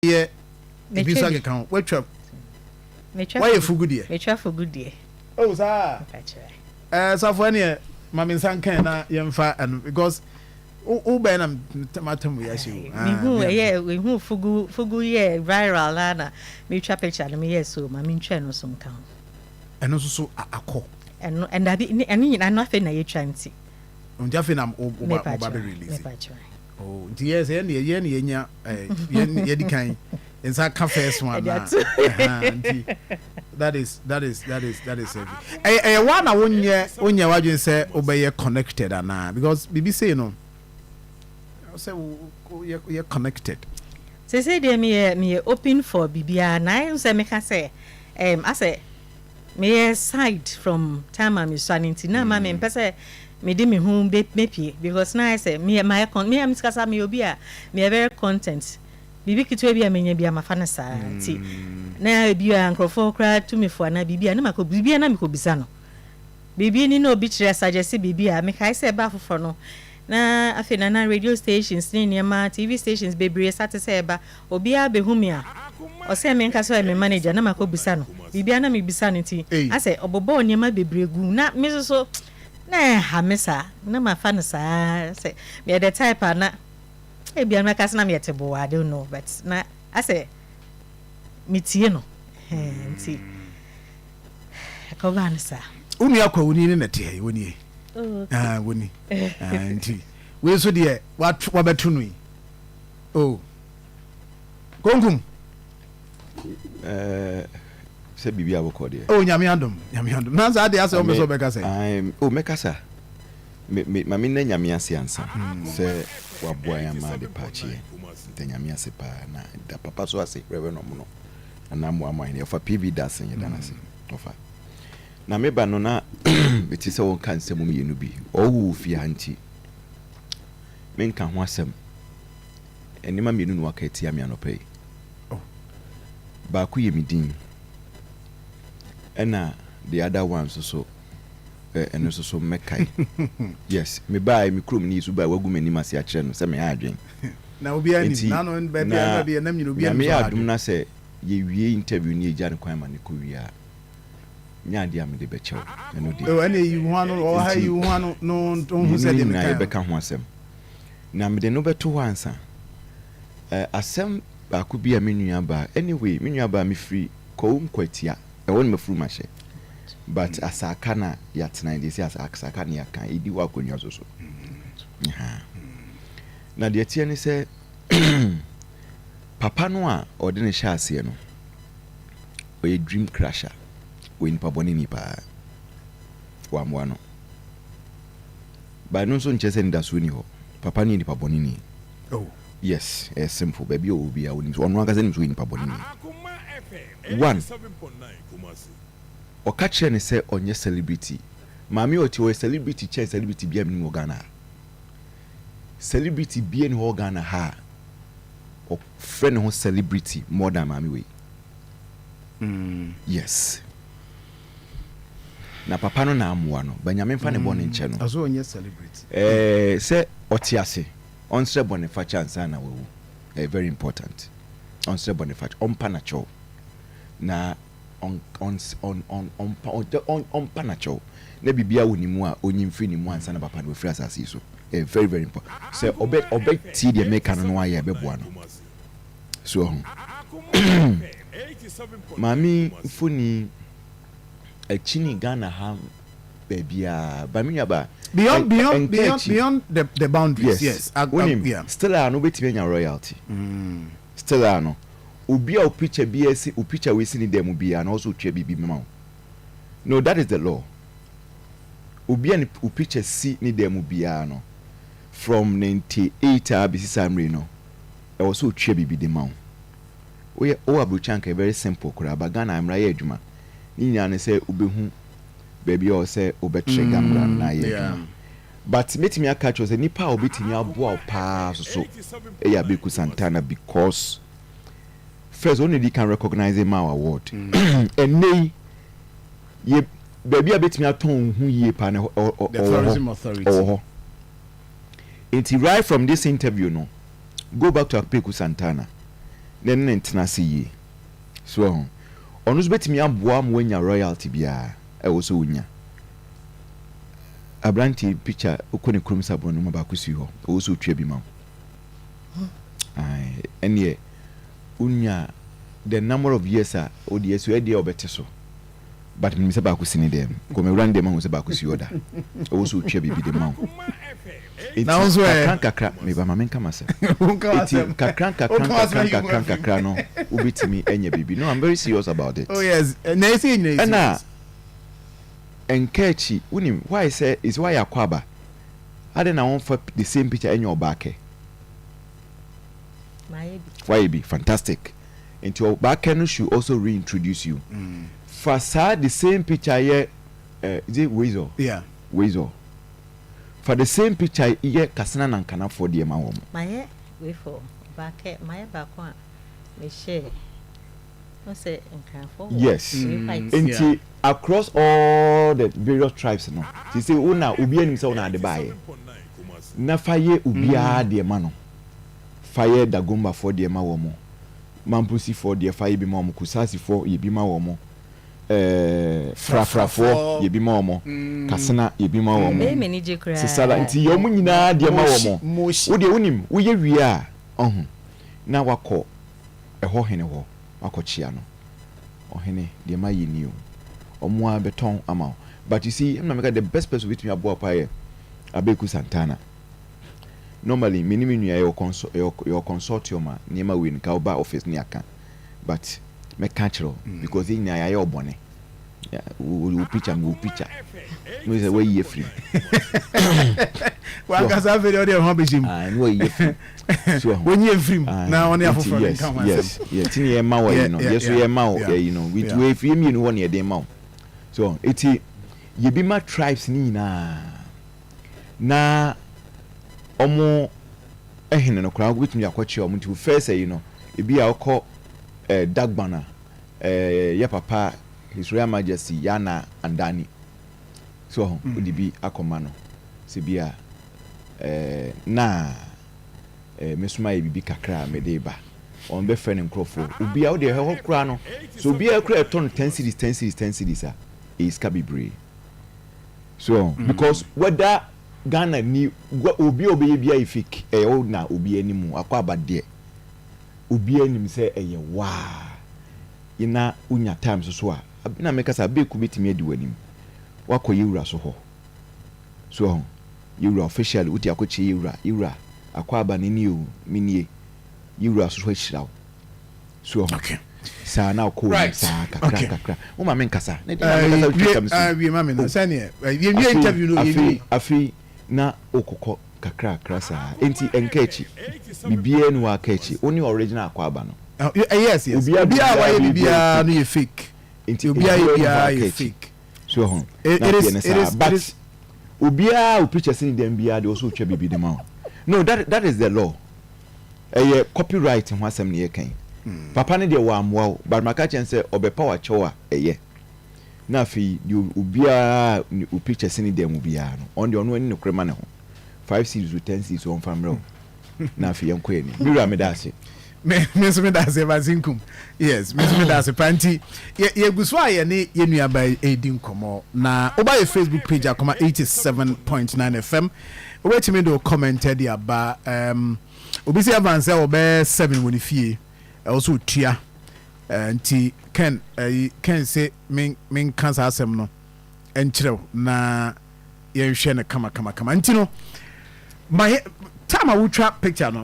Yɛ ebi nso akeka ho. Woatwa woayɛ fugu deɛ. Metwa fugu deɛ. Oh saa. Ɛɛ safo ɛneɛ ma me nsa nkɛn na yɛmfa ɛno because wo bɛn na matam wei ahyɛ o. Mehu ɛyɛ mehu fugu fugu yɛ viral na na metwa picture no meyɛ so ma mentwa ɛno so nka ho. Ɛno nso so akɔ. Ɛno ɛndabi ɛno nyinaa ɛno afei na yɛtwa nti. Nti afei na wo ba bɛ release. Oh, nti yɛ sɛ yɛn yɛn yɛnya yɛn yɛdi kan nsa ka first one na nti that is heavy. Ɛyɛ wa na wonyɛ wadwin sɛ wobɛyɛ connected anaa? Because bibi sei no sɛ woyɛ yɛ connected. Sese deɛ meyɛ open for biribiara, na ayɛ sɛ meka sɛ asɛ meyɛ side from time a mesua no nti na ma mempɛ sɛ mede me ho mepie because na ayɛ sɛ meyɛ mayɛ con meyɛ mesikasa, meyɛ obi a meyɛ very content. Biribi ketewa bi a menya bi a mafa no saa, nti na ebi a nkurɔfoɔ koraa tu me fo anaa biribi a na makɔ biribi a na mekɔbisa no biribi ni na obi kyerɛ suggest biribi a mekae sɛ ɛba foforɔ no. Na afei na radio stations ne nneɛma, TV stations bebree sa te sɛ ɛba obiara bɛhu me a ɔsɛ me nka sɛ ɔyɛ me manager na makɔ bisa no biribiara na mebisa no, nti asɛ ɔbobɔɔ nneɛma bebree gu na me nso so na ɛha me saa na mafa no saa sɛ meyɛ the type a na ebia mɛka sɛ na meyɛ te bo. I don't know, but na asɛ metie no nti ɛkɔbaa no saa. Wo nua kwawuni ne nɛte ha yi, wɔnie. Ah, wɔni. Ah, nti wei nso deɛ wabɛto no yi o konkum. Sɛ biribi a wokɔ deɛ. Oh, Nyame adom, Nyame adom. Na saa deɛ asɛ wopɛ sɛ wobɛka sɛ O mɛkasa. Me ma menna Nyame ase ansa sɛ waboa yɛn ama ade pa akye yɛn. Nta Nyame ase paa na da papa so ase Reverend Ɔmono anaa mmoamoa yɛn ɔfa PV Dasen, yɛda no ase ɔfa. Na meba no na mete sɛ wɔka nsɛm mmienu bi. Ɔwɔ fie ha nti menka ho asɛm. Nneɛma mmienu na waka atia me anɔpa yi. Baako yɛ me din, ɛna the other one nso so ɛno nso so mɛkae. Yes, mebaa me kurom ne yi so baa wagu m'anim ase akyerɛ no sɛ meha adwen. Na obiara nim na no baabi a baabi a nam nyina obiara nim. Nyame yɛ adom na sɛ yɛwie interview ne yɛgya no kwan ma ne kɔ wie a, nyɛ adeɛ a mede bɛkyɛw ɛno deɛ. Ɛne yi ho ano ɔwɔ ha yi ho ano no ho sɛ deɛ meka yɛbɛka ho asɛm na mede no bɛto hɔ ansa. Asɛm baako bi a me nua baa, anyway, me nua baa mefiri Kɔwu Nkwatia, ɛhɔ ne mafuru mahyɛ, but Asaka na yɛatena deɛ sɛ Asaka ne yɛaka ɛdi hɔ akonnwa so so. Na deɛ teɛ ne sɛ papa no a ɔde ne hyɛ aseɛ no, ɔyɛ dream crasher, ɔyɛ nipa bɔne ni paa. Wammoa no, but ɛno nso nkyerɛ sɛ nidasoɔ ni hɔ. Papa no yɛ nipa bɔne ni. Oh. Yes, ɛyɛ simple. Baabi a ɔwɔ biara onim sɛ ɔno ankasa nim sɛ ɔyɛ nipa bɔne ni. One, ɔka kyerɛ ne sɛ ɔnyɛ celebrity. Maame a ɔte ɔyɛ celebrity kyɛn celebrity biara menim wɔ Ghana ha. Celebrity biara ni hɔ wɔ Ghana ha a ɔfrɛ ne ho celebrity more than maame wei. Yes, na papa no na amoa no ba. Nyame mfa ne bɔ ne nkyɛ no. Ɔsɛ ɔnyɛ celebrity. Sɛ ɔte ase, ɔnsrɛ bɔne fakyɛ ansa na wawu. Ɛyɛ very important. Ɔnsrɛ bɔne fakyɛ, ɔmpa n'akyɛw na ɔmpa n'akyɛw na biribiara wɔ ne mu a ɔnyi mfiri ne mu ansa na papa no wafiri asase yi so. Ɛyɛ very very important sɛ ɔbɛ tie deɛ meka no ayɛ ɛbɛboa no so. Ɔho maame mfoni akyini Ghana ha baabiara ba me nuaba. Beyond the boundaries, yes. Wonim, still a no wobɛtumi anya royalty. Still a no obi a o picture bi asi o picture wei si ne dan mu biara na ɔsɛ otua biribi ma wo. No, that is the law. Obi a ne o picture si ne dan mu biara no, from 98 a bɛsi saa mmere no, ɛwɔ sɛ otua biribi de ma wo. Woyɛ wowɔ aburokyi anka very simple koraa, ba Ghana mmara yɛ adwuma ne nyinaa ne sɛ wobɛhu baabi a ɔwɔ sɛ wobɛtrigger mmara no na ayɛ adwuma. But mɛtumi aka kyerɛ sɛ nipa a obɛtumi aboa wo paa soso ɛyɛ Abeku Santana, because first ɔno di kan recognize ma wo award. Ɛnɛ yi yɛ baabi a bɛtumi atɔn ho yie paa no, ɔwɔ hɔ, ɔwɔ hɔ. Nti right from this interview no, go back to Abeku Santana. na ɛne ne ntena ase yie. So wahu? Ɔno nso bɛtumi aboa ma woanya royalty biara a ɛwɔ sɛ wonya. Aberanteɛ yi picture, wokɔ ne kurom sabon no ma baako si hɔ, ɛwɔ sɛ otua bi ma wo. Ae, ɛnneɛ wonya the number of years a wode asi hɔ, ɛdeɛ ɔbɛte so. But menim sɛ baako si ne dɛm. Kɔ me wura no dɛm ahu sɛ baako si hɔ da. Ɛwɔ sɛ otua biribi de ma wo. Enti Na wo nso ɛ? kakra nkakra, meba ma menka m'asɛm. Wonka Enti w'asɛm. kakra nkakra Wonka w'asɛm nkakra ayi wo nkakra afim. nkakra no wobɛtumi anya biribi. No, I'm very serious about it. Oh yes, na ɛsɛ yɛn nyinaa yɛ Ɛna serious. nka akyi, wonim why sɛ is why Akwaaba, adɛn na wɔmfa the same picture ɛnyɛ ɔbaa kɛ? Mayɛ bi. Wayɛ bi, fantastic. Nti ɔbaa kɛ no should also reintroduce you. Fa saa the same picture yɛ eh, is it Weasel? Yeah. Weasel. Fa the same picture yɛ Kasena na Nkanafoɔ deɛ ma wɔn. Mayɛ wei for ɔbaa kɛ, mayɛ baako a mehyɛɛ, wohu sɛ Nkranfoɔ wɔ Yes. wei white. Nti across all the various tribes no, seesei wo na obiara nim sɛ wo na ade baeɛ. Na fa yɛ obiara deɛ ma no. Fa yɛ Dagombafoɔ deɛ ma wɔn, Mamposifoɔ deɛ fa yɛ bi ma wɔn, Kusasifoɔ yɛ bi ma wɔn, eh, Frafrafoɔ yɛ bi ma wɔn, Kasena yɛ bi ma Ɛbɛyɛ wɔn, me anigye koraa. Sesala. Nti yɛ wɔn nyinaa deɛ ma wɔn. Moshi. Wo deɛ wonim, woyɛ wie a, ɔho, na wakɔ ɛhɔ hene hɔ, wakɔkyea no. Ɔhene, deɛ mayɛ nie o. Wɔn ara bɛtɔn ama wo. But you see, ɛna meka the best person obetumi aboa wo paa yɛ Abeku Santana. Normally, me ne me nua yɛwɔ consult, yɛwɔ consortium a nneɛma wei no nka woba office ne yɛaka. But mɛka akyerɛ wo because yɛn nyinaa yɛayɛ wo bɔne. Wo wo picture me wo picture. Mo sɛ wayi afiri mu. Wankasa afei deɛ ɔde ɛho abɛhyɛ mu. Ah, ne wayi afiri mu. So ɛho. Wɔnyi afiri mu na ɔne afoforɔ no nka ho asɛm. Yes, yes. Ti ne yɛ ma wɔ yi no. Yɛ so yɛ ma wɔ yɛ yi no. With wei fi yɛ mmienu hɔ ne yɛ den ma wo. So eti yɛ bi ma tribes ne nyinaa na ɔmo ɛhene no koraa wobɛtumi de akɔkyerɛ ɔmo nti first ɛyi no ebi a ɔkɔ ɛɛ Dagbon a ɛɛ yɛ papa His Royal Majesty Yana Andani so ɔho wode bi akɔma no sɛ bi a ɛɛ na ɛɛ me nso mayɛ biribi kakra a mede ba wɔn bɛfrɛ ne nkurɔfoɔ obiara wode ɛhɔ koraa no so obiara koraa ɛtɔ no 10 cedis, 10 cedis, 10 cedis a ɛyɛ sika bebree so ɔho because whether Ghana ni obi a ɔbɛyɛ bi ayɛ fake, ɛyɛ wo na obi anim akɔ aba deɛ obi anim sɛ ɛyɛ waa na wonya time so so a na meka sɛ abeeku bɛtumi adi w'anim wakɔ yɛwura so hɔ so ɔho yɛwura officially wote akɔkyerɛ yɛwura, yɛwura akɔ aba ne nie o, me nie, yɛwura so so ahyira wo so ɔho saa na ɔkɔ onim saa kakra kakra wo ma me nkasa na di ma me nkasa wotwa kam so wie ma me no sɛneɛ yɛnwie interview no yɛnwie. Afei na wokokɔ kakra kakra saa enti ɛnka akyi biribiara ni hɔ aka akyi wo ne original akɔ aba no. Yes, obiara wayɛ biribiara no yɛ fake. Nti obiara yɛ biara yɛ fake. So ho na deɛ ne saa but obiara o picture sini dɛm biara deɛ ɔsɛ otwa biribi de ma wo no, that is the law. Ɛyɛ copyright ho asɛm na yɛka yi. Papa no deɛ wammoa wo but maka kyerɛ no sɛ ɔbɛpa wo akyɛw a ɛyɛ. Na afei deɛ obiara ne wo picture sini dan mu biara no ɔno deɛ ɔno ani nokorɛ ma ne ho. 5 cedis o, 10 cedis o, ɔmfa mmerɛ wo na afei yɛnkɔ yɛn anim. Me wura, meda ase. Me nso meda ase, Evans Nkum. Yes, me nso meda ase paa. Nti yɛgu so a yɛne yɛn nuabaa yi redi nkɔmmɔ. Na woba yɛ Facebook page Akoma 87.9 FM, wobɛtumi de wo comment de aba. Obi sɛ Evans sɛ wɔbɛyɛ 7 wɔ ne fie, ɛwɔ sɛ otua. Nti Ken, ɛyi Ken se menka saa asɛm no nkyerɛ wo na yɛnhwɛ no kama kama kama. Nti no, ma yɛ time a wotwa picture no.